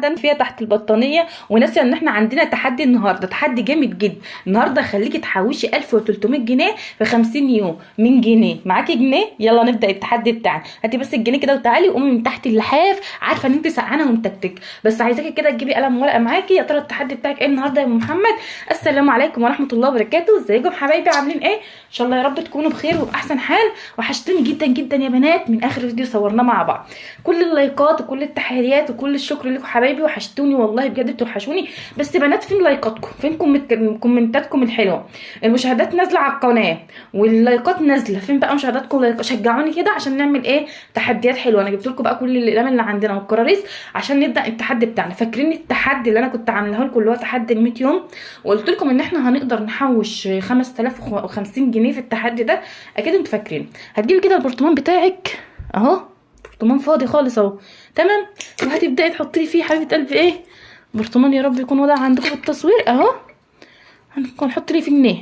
قاعدة فيها تحت البطانيه وناسيه ان احنا عندنا تحدي النهارده، تحدي جامد جدا النهارده. خليكي تحوشي 1300 جنيه في 50 يوم. من جنيه معاكي جنيه؟ يلا نبدا التحدي بتاعنا. هاتي بس الجنيه كده وتعالي وقومي من تحت اللحاف. عارفه ان انت سقعانه ومتكتك، بس عايزاكي كده تجيبي قلم ورقة معاكي. يا ترى التحدي بتاعك ايه النهارده يا ام محمد؟ السلام عليكم ورحمة الله وبركاته. ازيكم حبايبي، عاملين ايه؟ ان شاء الله يا رب تكونوا بخير وباحسن حال. وحشتوني جدا جدا يا بنات من اخر فيديو صورناه مع بعض. كل اللايكات وكل التحيات وكل الشكر لكم حبايبي، وحشتوني والله بجد بتوحشوني. بس بنات فين لايكاتكم؟ فين كومنتاتكم الحلوة؟ المشاهدات نازله على القناة واللايكات نازله، فين بقى مشاهداتكم ولايكات؟ شجعوني كده عشان نعمل ايه تحديات حلوة. انا جبت لكم بقى كل الاقلام اللي عندنا والكراريس عشان نبدا التحدي بتاعنا. فاكرين التحدي اللي انا كنت عاملاه لكم اللي هو تحدي ال 100 يوم؟ وقلت لكم ان احنا هنقدر نحوش 5050 جنيه في التحدي ده، اكيد انتوا فاكرين. هتجيبي كده البرطمان بتاعك اهو، برطمان فاضي خالص اهو، تمام؟ وهتبداي تحطي لي فيه حبيبه قلبي ايه برطمان، يا رب يكون واضح عندكم في التصوير اهو. هنحط لي فيه جنيه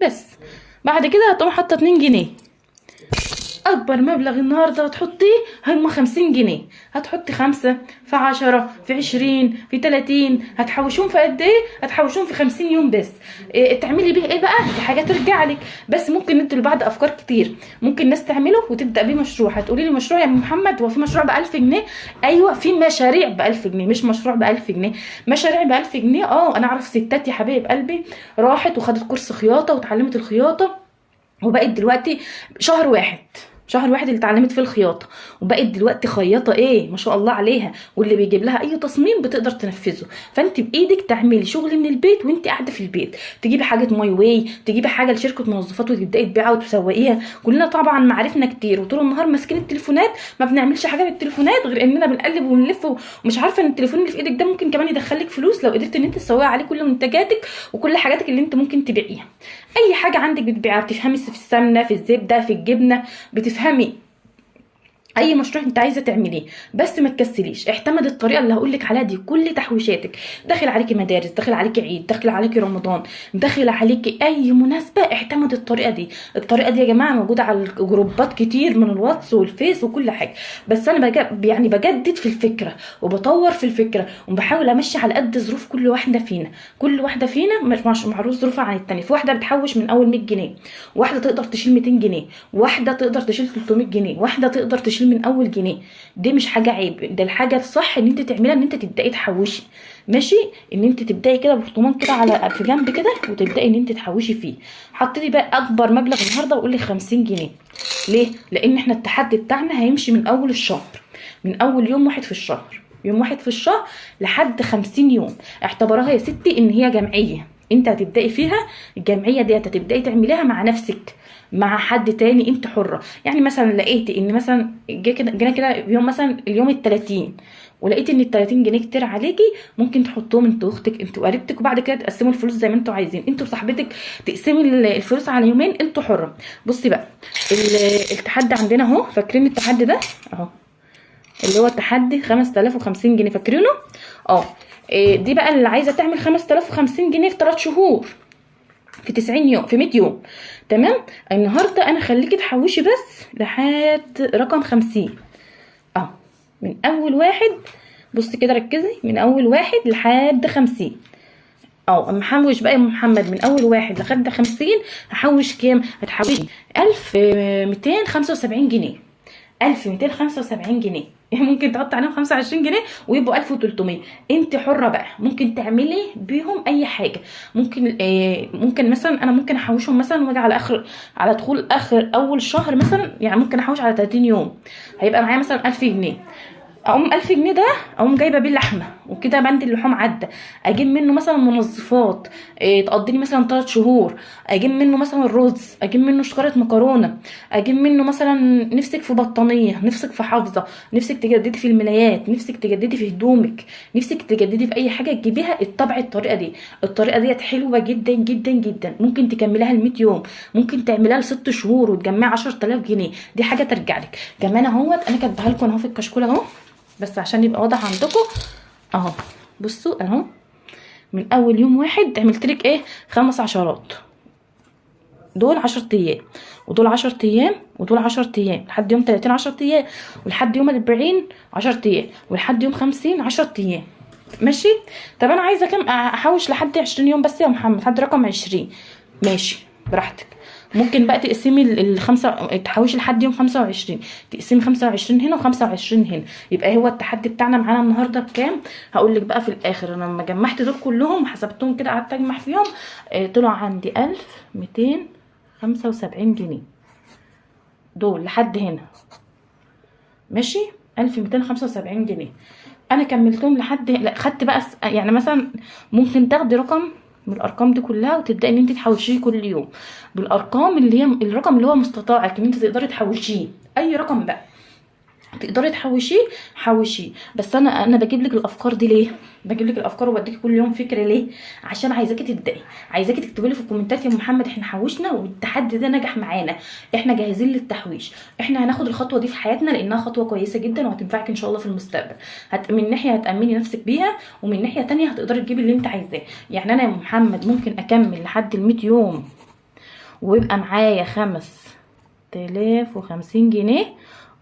بس. بعد كده هتقوم حاطه 2 جنيه. اكبر مبلغ النهارده هتحطيه هم 50 جنيه. هتحطي 5 في 10 في 20 في 30، هتحوشوهم في قد ايه؟ هتحوشوهم في 50 يوم بس. إيه تعملي بيه ايه بقى؟ دي حاجة ترجع لك. بس ممكن ندي لبعض افكار كتير، ممكن ناس تعمله وتبدا بيه مشروع. هتقولي لي مشروع يا محمد؟ هو في مشروع ب 1000 جنيه؟ ايوه في مشاريع ب 1000 جنيه، مش مشروع ب 1000 جنيه، مشاريع ب 1000 جنيه. انا اعرف ستات يا حبايب قلبي راحت وخدت كورس خياطة وتعلمت الخياطة، وبقت دلوقتي شهر واحد، شهر واحد اللي اتعلمت فيه الخياطة، وبقت دلوقتي خياطة ايه ما شاء الله عليها، واللي بيجيب لها اي تصميم بتقدر تنفذه. فانت بايدك تعملي شغل من البيت وانت قاعدة في البيت، تجيبي حاجة My Way، تجيبي حاجة لشركة منظفات وتبداي تبيعها وتسوقيها. كلنا طبعا معارفنا كتير وطول النهار ماسكين التليفونات، ما بنعملش حاجة بالتليفونات غير اننا بنقلب ونلف، ومش عارفه ان التليفون اللي في ايدك ده ممكن كمان يدخلك فلوس لو قدرت ان انت تسوقي عليه كل منتجاتك وكل حاجاتك اللي انت ممكن تبيعيها. اي حاجة عندك بتبيعها، بتفهمي في السمنة، في الزبدة، في الجبنة، بتفهمي اي مشروع انت عايزه تعمليه. بس ما تكسليش، اعتمد الطريقة اللي هقولك عليها دي. كل تحويشاتك، داخل عليكي مدارس، داخل عليكي عيد، داخل عليكي رمضان، داخل عليكي اي مناسبة، اعتمد الطريقة دي. الطريقة دي يا جماعة موجودة على الجروبات كتير من الواتس والفيس وكل حاجة، بس انا يعني بجدد في الفكرة وبطور في الفكرة وبحاول امشي على قد ظروف كل واحدة فينا. كل واحدة فينا مش معروف ظروفها عن التانية. في واحدة بتحوش من اول 100 جنيه، واحدة تقدر تشيل 200 جنيه، واحدة تقدر تشيل 300 جنيه، واحدة تقدر تشيل من اول جنيه. دي مش حاجة عيب، ده الحاجة الصح ان انت تعمليها، ان انت تبداي تحوشي، ماشي؟ ان انت تبداي كده برطمان كده على في جنب كده وتبداي ان انت تحوشي فيه. حطيتي بقى اكبر مبلغ النهارده وقولي 50 جنيه. ليه؟ لان احنا التحدي بتاعنا هيمشي من اول الشهر، من اول يوم واحد في الشهر، يوم واحد في الشهر لحد 50 يوم. اعتبرها يا ستي ان هي جمعية انت هتبداي فيها. الجمعية دي هتبداي تعمليها مع نفسك، مع حد تاني، انت حره. يعني مثلا لقيتي ان مثلا جينا كده يوم مثلا اليوم ال30، ولقيتي ان ال30 جنيه كتير عليكي، ممكن تحطوهم انت واختك، انت وقريبتك، وبعد كده تقسموا الفلوس زي ما انتوا عايزين، انت وصاحبتك تقسمي الفلوس على يومين، انتوا حره. بصي بقى التحدي عندنا اهو، فاكرين التحدي ده اهو اللي هو التحدي 5050 جنيه، فاكرينه؟ دي بقى اللي عايزه تعمل 5050 جنيه في 3 شهور، في 90 يوم، في 100 يوم، تمام؟ النهارده انا خليكي تحوشي بس لحد رقم 50 اهو، من اول واحد. بصي كده ركزي، من اول واحد لحد 50 اهو. اما احوش بقى يا محمد من اول واحد لحد 50 هحوش كام؟ هتحوشي 1275 جنيه، 1275 جنيه. ممكن تحط عليهم 25 جنيه ويبقوا 1300. انت حره بقى، ممكن تعملي بيهم اي حاجة. ممكن مثلا انا ممكن احوشهم مثلا واجي على اخر، على دخول اخر اول شهر مثلا، يعني ممكن احوش على 30 يوم، هيبقى معايا مثلا 1000 جنيه. اقوم 1000 جنيه ده اقوم جايبه بيه لحمه وكده، بند اللحوم عدى، اجيب منه مثلا منظفات، تقضيني مثلا 3 شهور، اجيب منه مثلا رز، اجيب منه شكاره مكرونه، اجيب منه مثلا نفسك في بطانيه، نفسك في حافظه، نفسك تجددي في الملايات، نفسك تجددي في هدومك، نفسك تجددي في اي حاجة تجيبيها. اتبعي الطريقة دي، الطريقة ديت حلوة جدا جدا جدا. ممكن تكمليها ل 100 يوم، ممكن تعمليها ل6 شهور وتجمعي 10000 جنيه. دي حاجة ترجع لك كمان اهوت. انا كاتباها لكم اهو في الكشكول اهو، بس عشان يبقى واضح عندكم اهو. بصوا اهو، من اول يوم واحد عملت لك ايه؟ 5 عشرات. دول 10 ايام، ودول 10 ايام، ودول 10 ايام، لحد يوم 30 10 ايام، ولحد يوم 40 10 ايام، ولحد يوم 50 10 ايام. ماشي. طب انا عايزه كام احوش لحد 20 يوم بس يا محمد، لحد رقم 20. ماشي براحتك. ممكن بقى تقسمي الخمسة، تحوشي لحد يوم 25، تقسمي 25 هنا و25 هنا. يبقى هو التحدي بتاعنا معانا النهارده بكام؟ هقول لك بقى في الاخر. انا لما جمعت دول كلهم وحسبتهم كده، قعدت اجمع فيهم، طلع عندي 1275 جنيه دول لحد هنا. ماشي، 1275 جنيه انا كملتهم لحد لا خدت بقى يعني مثلا ممكن تاخدي رقم من الارقام دي كلها وتبداي ان انت تحوشيه كل يوم بالارقام اللي هي الرقم اللي هو مستطاعك ان انت تقدري تحوشيه، اي رقم بقى تقدري تحوشيه حوشيه. بس انا بجيب لك الافكار دي ليه؟ بجيب لك الافكار وبديكي كل يوم فكرة ليه؟ عشان عايزاكي تبداي، عايزاكي تكتبي لي في الكومنتات يا محمد احنا حوشنا والتحدي ده نجح معانا، احنا جاهزين للتحويش، احنا هناخد الخطوة دي في حياتنا لانها خطوة كويسة جدا وهتنفعك ان شاء الله في المستقبل. من ناحية هتامني نفسك بيها، ومن ناحية تانية هتقدري تجيبي اللي انت عايزاه. يعني انا يا محمد ممكن اكمل لحد ال 100 يوم ويبقى معايا 5050 جنيه،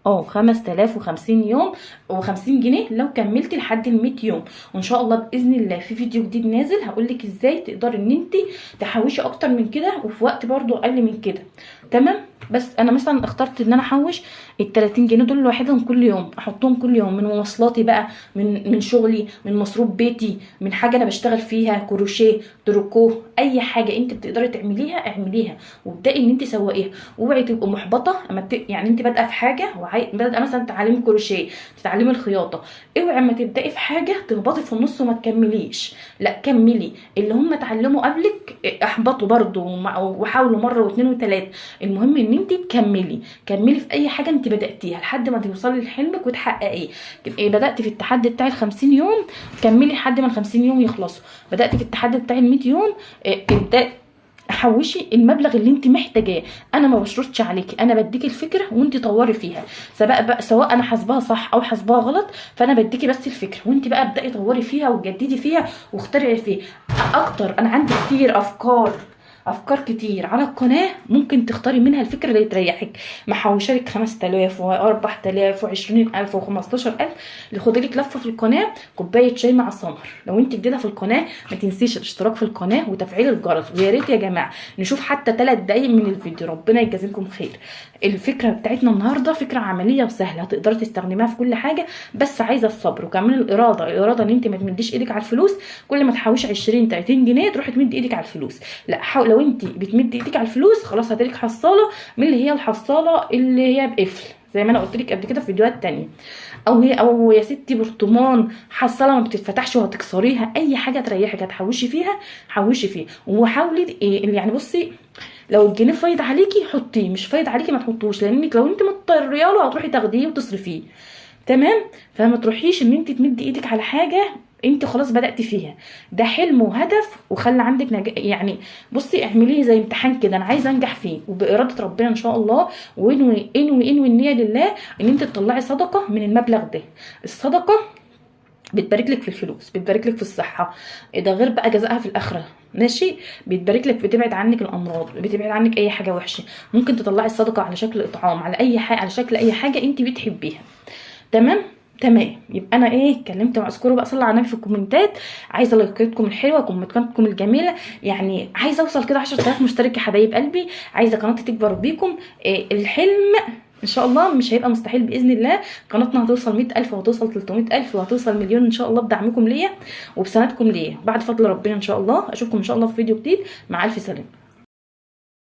5050 يوم و50 جنيه لو كملتي لحد ال 100 يوم. وان شاء الله باذن الله في فيديو جديد نازل هقول لك ازاي تقدري ان انت تحوشي اكتر من كده وفي وقت برضو اقل من كده. تمام. بس انا مثلا اخترت ان انا احوش ال 30 جنيه دول لوحدهم كل يوم، احطهم كل يوم من مواصلاتي بقى، من شغلي، من مصروف بيتي، من حاجة انا بشتغل فيها، كروشيه، تركو، اي حاجة انت بتقدري تعمليها اعمليها، وابداي ان انت سوقيها. اوعي تبقي محبطة اما يعني انت بادئه في حاجة بادئه مثلا تتعلمي كروشيه، تتعلمي الخياطة، اوعي اما تبداي في حاجة تهبطي في النص وما تكمليش، لا كملي. اللي هم اتعلموا قبلك احبطوا برضو وحاولوا مرة واثنين وثلاثة. المهم ان انت تكملي، كملي في اي حاجة انت بداتيها لحد ما توصلي لحلمك وتحققيه. بداتي في التحدي بتاع ال 50 يوم، كملي لحد ما ال 50 يوم يخلصوا. بداتي في التحدي بتاع ال 100 يوم، ابداي حوشي المبلغ اللي انت محتاجاه. انا ما بشرطش عليكي، انا بديكي الفكرة وانت طوري فيها، سواء انا حاسباها صح او حاسباها غلط، فانا بديكي بس الفكرة وانت بقى ابداي طوري فيها وجددي فيها واخترعي فيها اكتر. انا عندي كتير افكار كتير على القناة، ممكن تختاري منها الفكرة اللي تريحك. محوشه لك 5000 و4000 و20000 و15000، خدي لك لفه في القناة، كوباية شاي مع سمر. لو انت جديدة في القناة ما تنسيش الاشتراك في القناة وتفعيل الجرس، ويا ريت يا جماعة نشوف حتى 3 دقايق من الفيديو، ربنا يجازيكم خير. الفكرة بتاعتنا النهارده فكرة عملية وسهلة، هتقدري تستخدميها في كل حاجة، بس عايزه الصبر وكمان الارادة. الارادة ان انت ما تمديش ايدك على الفلوس، كل ما تحوشي 20 30 جنيه تروحي تمدي ايدك على الفلوس، لا. لو انت بتمدي ايدك على الفلوس خلاص هتلك حصاله من اللي هي الحصاله اللي هي بقفل زي ما انا قلت لك قبل كده في فيديوهات تانية، او يا ستي برطمان، حصاله ما بتتفتحش وهتكسريها، اي حاجة تريحك هتحوشي فيها حوشي فيها. وحاولي يعني بصي، لو الجنيه فايض عليكي حطيه، مش فايض عليكي ما تحطوش، لانك لو انت مضطريه له هتروحي تاخديه وتصرفيه. تمام. فما تروحيش ان انت تمدي ايدك على حاجة انت خلاص بدأتي فيها، ده حلم وهدف، وخلي عندك يعني بصي اعمليه زي امتحان كده، انا عايزه انجح فيه، وباراده ربنا ان شاء الله، وانوي انوي انوي النية لله ان انت تطلعي صدقه من المبلغ ده. الصدقة بتبارك لك في الفلوس، بتبارك لك في الصحة، ده غير بقى جزاءها في الاخرة. ماشي، بتبارك لك، بتبعد عنك الامراض، بتبعد عنك اي حاجة وحشة. ممكن تطلعي الصدقة على شكل اطعام، على اي حاجة، على شكل اي حاجة انت بتحبيها. تمام تمام. يبقى انا ايه اتكلمت مع اذكروا بقى، صلوا على النبي في الكومنتات، عايزه لايكاتكم الحلوة، كومنتاتكم الجميلة، يعني عايزه اوصل كده 10000 مشترك يا حبايب قلبي، عايزه قناتي تكبر بيكم. الحلم ان شاء الله مش هيبقى مستحيل باذن الله، قناتنا هتوصل 100000 وهتوصل 300000 وهتوصل مليون ان شاء الله بدعمكم ليا وبسندكم ليا بعد فضل ربنا ان شاء الله. اشوفكم ان شاء الله في فيديو جديد، مع الف سلامه.